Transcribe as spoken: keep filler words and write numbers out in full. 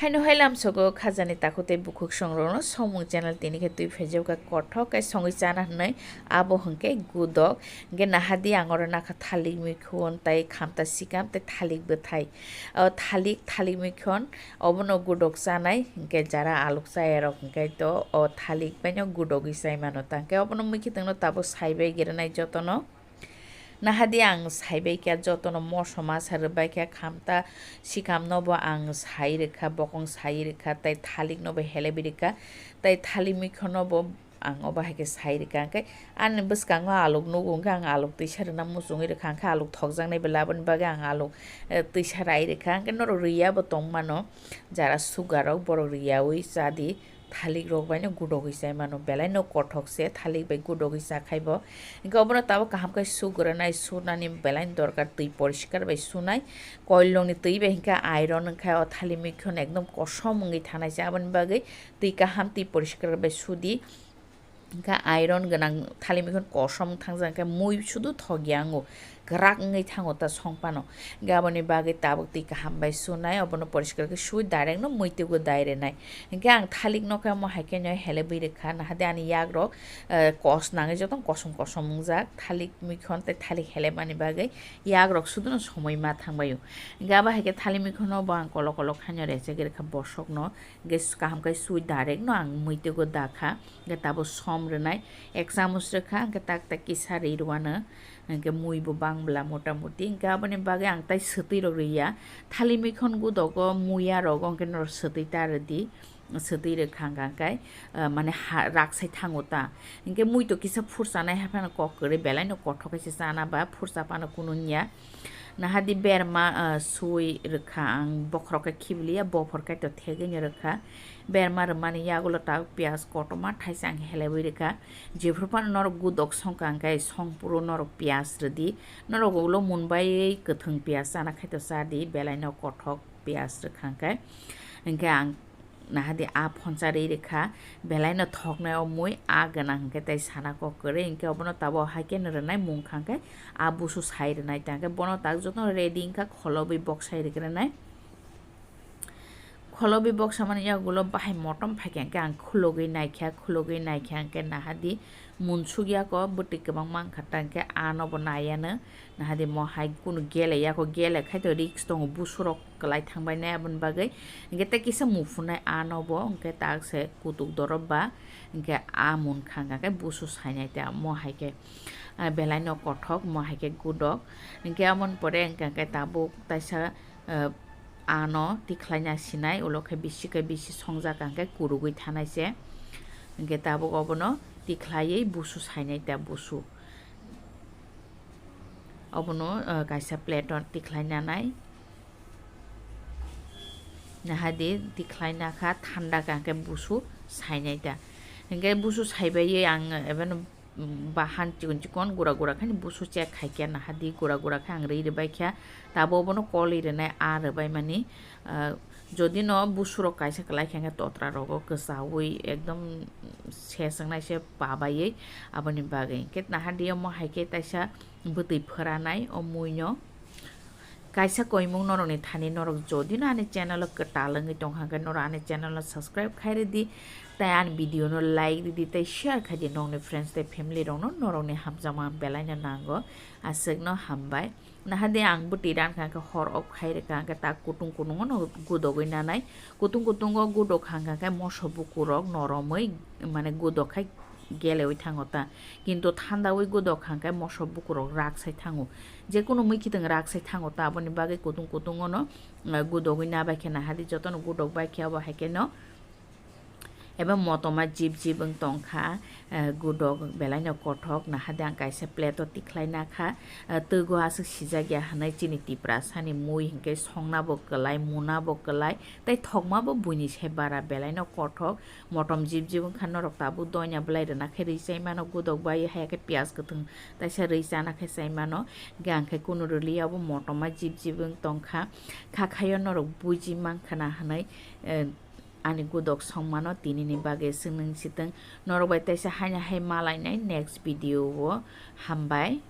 Haino hai lamsogo khajani takhuk tei bukhuk songrokno Songmung channel tini khe twi phaijakha kothok khe songwi chana hwnwi, abo hwnkhe gudok. Hwnkhe nahadi ang oro nakha thalik muikhon tei khamta sikam tei thalik bwthai. O thalik, thalik muikhon obono gudok chanai, hwnkhe jara aluk chayarok hwnkhe to o thalik baino gudogwi chai mano. Tangkhe obono muikhwtwngno tabuk saibai gwnai jotono. Nahadi ang saibai kha jotono moso masa rwbai kha, khamta sikamno bo ang sai rwkha, bokong sai rwkha, tei thalikno bo helebai rwkha, tei thalik muikhono bo ang obo hai khe sai rwkha. Hwnkhe ani bwskango aluk nugo, hwnkhe ang aluk twisa rwna muchungwi rwkha, hwnkhe aluk thokjaknai belai, aboni bagwi ang aluk, eh, twisa rai rwkha. Hwnkhe norok rwya bo tong mano, jara sugar rok, borok rwyaui cha di. Thalik rok baino gudogwi chai mano, belai no kothok se thalik bai gudogwi cha khai bo. Hwnkhe obono tabuk kaham khe sugwrwnai, sunani belai ni dorkar, twi poriskar bai sunai, koilongni twi bai hwnkhe iron wngkha o thalik muikhon ekdom kosom wngwi thanai se, aboni bagwi twi kaham twi poriskar bai sudi. Hwnkhe iron gwnang thalik muikhon kosom thangja hwnkhe mui sudu thokya wngo, kwrak wngwi thango ta song phano. Hwnkhe aboni bagwi tabuk twi kaham bai sunai, obono poriskar khe sui direct no muitwigo dai rwnai. Hwnkhe ang thalik no khe omo hai khe no helebwi rwkha, nahadi ani yak rok, eh, kos nangwi joto kosom kosom wngjak, thalik muikhon tei thalik helebmani bagwi yak rok sudu no somoi ma thangbai o. Hwnkhe abo hai khe thalik muikhono bo ang kolok kolok khaino rechegwi rwkha bosok no, hwnkhe kaham khe sui direct no ang muitwigo dakha. Hwnkhe tabuk som rwnai, ek chamuch rwkha, hwnkhe tak tak kisa ri rwano, hwnkhe mui bo bang bwla mota moti, hwnkhe aboni bagwi ang tai swtwi rok rwya. Thalik muikhon gudogo muya rogo hwnkhe norok swtwi ta rwdi, swtwi rwkha hwnkha hwnkhe, ah, mane ha, rak sai thango ta. Hwnkhe mui to kisa phurchanai hai phano kok kwrwi belai no kothok khe se chana ba phurcha phano kunu wngya. Nahadi berma, ah, sui rwkha ang, bokhorok khe khibiliya, bophor khe to thegwi no rwkha. Berma rwmani yagulo ta piyaj kotorma thaisa ang helebwi rwkha. Jephru phano norok gudok songkha hwnkhe songphuru norok piyaj rwdi. Norok ulo munbai kwthwng piyaj chana khai to cha di, belai no kothok piyaj rwkha hwnkhe. Hwnkhe ang nahadi a phonsa ri rwkha, belai no thoknai o mui a gwnang hwnkhe tei sana kok kwrwi, hwnkhe obono tabuk hai khe no rwnai mung kha hwnkhe a busu sai rwnai ta hwnkhe bono tak jotono ready wngkha kholobwi bok sai rwgwrwnai. Kholobwi bok samani yagulo bahai motom phaikha hwnkhe ang khulogwi naikha, khulogwi naikha hwnkhe nahadi munsuk yako bwtwi kwbangma wngkha ta hwnkhe ano bo naiya no. Nahadi mo hai kunu gele yako, gele khai to risk tongo, busurok kwlai thangbai nai aboni bagwi. Hwnkhe tei kisa muphunai ano bo hwnkhe tak se kutuk dorop ba hwnkhe a mun kha hwnkha khe busu sainai ta mo hai khe, ah, belai no kothok mo hai khe gudok. Hwnkhe amoni pore hwnkha khe tabuk taisa, ah, ano tikhlaina sinai ulo khe bisi khe bisi songjak hwnkhe kurugwi thanai se. Hwnkhe tabuk obono tikhlaiwi busu sainai ta busu. Obono, ah, kaisa plate o tikhlai nanai. Nahadi tikhlai nakha, thanda kha hwnkhe busu sainai ta. Hwnkhe busu saibai ang, eh, ebeno, mm, bahan chikon chikon gura gura khe busu check khai khe nahadi gura gura khe ang ri rwbai kha. Tabuk obono koli rwnai a rwbai mani, ah, jodi no busurok kaisa kwlai khe hwnkhe totra rogo kwchaui ekdom ses wngnai se pabaiwi aboni bagwi. Hwnkhe nahadi omo hai khe taisa bwtwi phoranai o mui no. Kaisa koimung norokni thani norok jodi no ani channel o kwtal wngwi tongkha hwnkhe norok ani channel no subscribe khai rwdi, tei ani video no like rwdi tei share khai di nokni friends tei family rok no, norokni hamjakma belai no nango. Aswk no hambai. Nahadi ang bwtwi rankha hwnkhe hor off khai rwkha hwnkhe tak kutung kutung no gudogwi nanai. Kutung kutung o gudok kha hwnkhe moso bukurok noromwi mane gudok khai gelewi thango ta. Kintu thandawi gudok kha hwnkhe moso bukurok rak sai thango. Jekunu muikhwtwng rak sai thango ta, aboni bagwi kutung kutung ono, eh, gudogwi nabai khe nahadi jotono gudok bai khe abo hai khe no. Eba motoma jip jip wng tongkha, eh, gudok belai no kothok, nahadi ang kaisa plate o tikhlai nakha, eh, twgo aswk sijak ya hwnwi chini Tiprasani mui hwnkhe songna bo kwlai, muna bo kwlai, tei thokma bo buini se bara belai no kothok. Motom jip jip wngkha norok tabuk doina bwlai rwna khe rwi chai mano, gudok bai haya khe piyaj kwthwng taisa rwi chana khe chai mano. Hwnkhe ang khe kunu rwliya bo motoma jip jip wng tongkha. Kha khaio norok buji mankha na hwnwi, eh, ani gudok songmano tinini bagwi swngnwng sitwng. Norok bai taisa haino hai malainai next video o. Hambai.